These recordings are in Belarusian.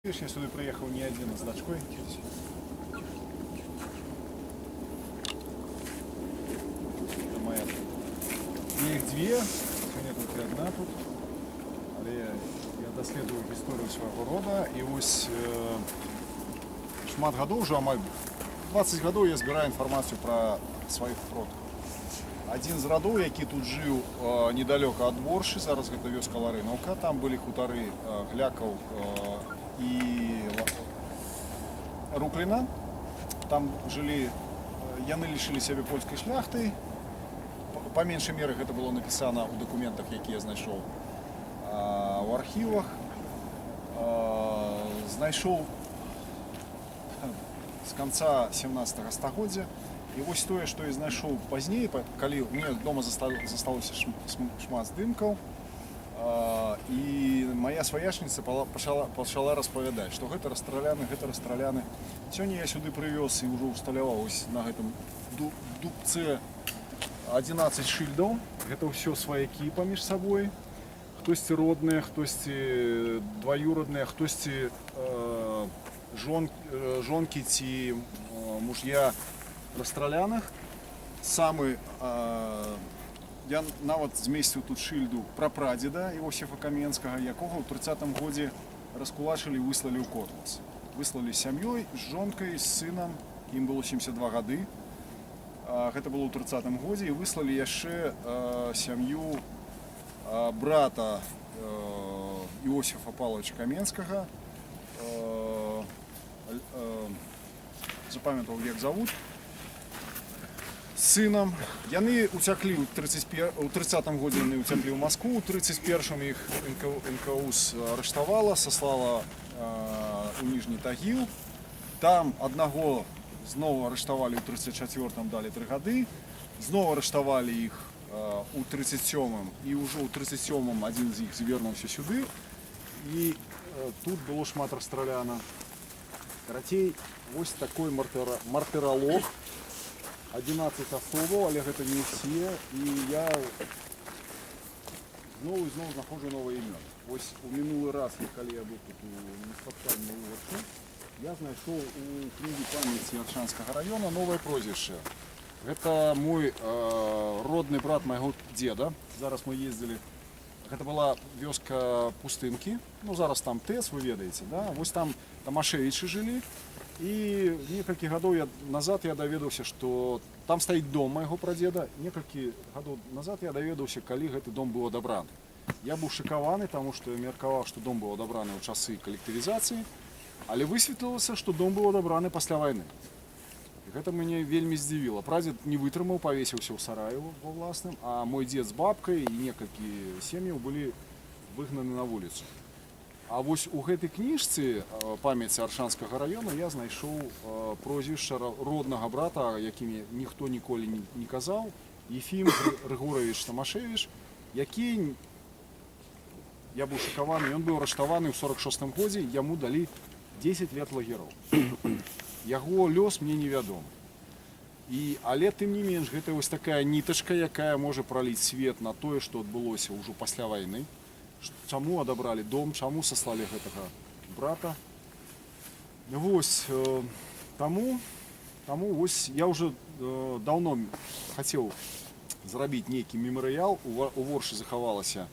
Видишь, я сюды прыехаў не адзін, а з дачкой. Это моя. У меня их две, сёння толькі одна тут. Але я даследую гісторыю свайго рода, і вось шмат гадоў ужо, амаль 20 гадоў, я збіраю інфармацыю пра сваіх продкаў. Адзін з радоў, які тут жыў недалёка ад Воршы, зараз гэта вёска Ларынаўка, там былі хутары Глякаў і Рукліна. Там жылі, яны лічылі сябе польскай шляхтай. Па меншай меры гэта было напісана ў дакументах, якія я знайшоў у архівах. Знайшоў з канца 17 стагоддзя. І вось тое, што я знайшоў пазней, калі ў мяне дома засталося шмат здымкаў, і моя сваячніца пачала распавядаць, што гэта расстраляны, гэта расстраляны. Сёння я сюды прывёз і ўжо ўсталяваў вось на гэтым дубце 11 шыльдаў. Гэта ўсё сваякі паміж сабой. Хтосьці родныя, хтосьці дваюродныя, хтосьці жонкі ці мужья расстраляных. Самы я нават змесціў тут шыльду прапрадзеда Іосифа Каменскага, якога ў 30 годзе раскулачылі і выслалі ў Котлас. Выслалі з сям'ёй, з жонкай, з сынам, ім было 72 гады. Гэта было ў 30 годзе, і выслалі яшчэ сям'ю брата Іосифа Павловича Каменскага. Запамятаў, як зовут, з сынам. Яны уцяклі ў 31, у 30 годзе яны ўцяклі ў Маскву, у 31 іх НКУС арыштавала, саслала у Ніжні Тагіл. Там аднаго зноў арыштавалі ў 34-м, далі 3 гады. Зноў арыштавалі іх у 37-м, і ўжо ў 37-м адзін з іх звярнуўся сюды. І тут было шмат расстраляна. Карацей, вось такой мартыралог. 11 асобаў, але гэта не ўсе. І я зноў і зноў знаходжу новыя імёны. Вось у мінулы раз, калі я быў тут на спатканні ў Оршы, я знайшоў у кнігі памяці Аршанскага раёна новае прозвішча. Гэта мой родны брат майго деда. Зараз мы ездзілі. Гэта была вёска Пустынкі. Ну, зараз там ТЭЦ, вы ведаеце, да? Вось там Тамашевічы жылі. І некалькі гадоў назад я даведаўся, што там стаіць дом майго прадзеда. Некалькі гадоў назад я даведаўся, калі гэты дом быў адабраны. Я быў шакаваны, таму што я меркаваў, што дом быў адабраны ў часы калектывізацыі, але высветлілася, што дом быў адабраны пасля вайны. І гэта мяне вельмі здзівіла. Прадзед не вытрымаў, павесіўся ў сараі ва ўласным, а мой дзед з бабкай і некалькі сем'яў былі выгнаны на вуліцу. А вось у гэтай кніжцы памяці Аршанскага раёна я знайшоў прозвішча роднага брата, якім ніхто ніколі не казаў, Ефім Рыгоравіч Тамашевіч, які, я быў шакаваны, ён быў арыштаваны ў 46 годзе, яму далі 10 лет лагероў. Яго лёс мне невядомы. Але тым не менш гэта вось такая нітачка, якая можа праліць свет на тое, што адбылося ўжо пасля вайны. Чаму адабралі дом, чаму саслалі гэтага брата. Вось, таму вось я ўжо даўно хацеў зрабіць нейкі мемарыял. У Воршы захавалася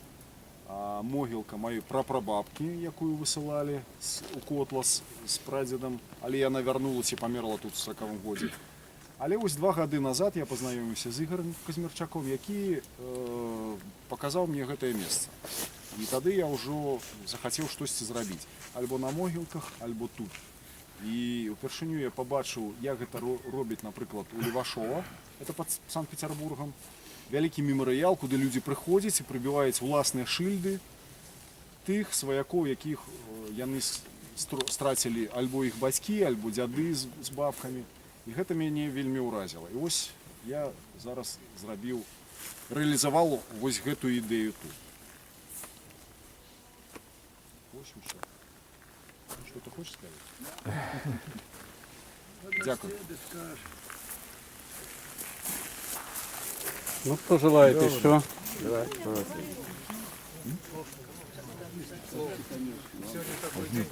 могілка маёй прапрабабкі, якую высылалі у Котлас з прадзедам, але яна вярнулася і памерла тут у 40-м годзе. Але вось 2 гады назад я пазнаёміўся з Ігарам Казмірчаком, які паказаў мне гэтае месца. І тады я ўжо захацеў штосьці зрабіць альбо на могілках, альбо тут. І упершыню я пабачыў, як гэта робіць, напрыклад, у Левашова, это пад Санкт-Петербургам. Вялікі мемарыял, куды людзі прыходзяць і прыбіваюць уласныя шыльды тых сваякоў, якіх яны страцілі, альбо іх бацькі, альбо дзяды з бабкамі. І гэта мяне вельмі ўразіла. І вось я зараз зрабіў, рэалізаваў вось гэтую ідэю тут. Вось усё. Что ты хочешь сказать? Дзякую. Ну, кто желает еще? Сегодня такой день.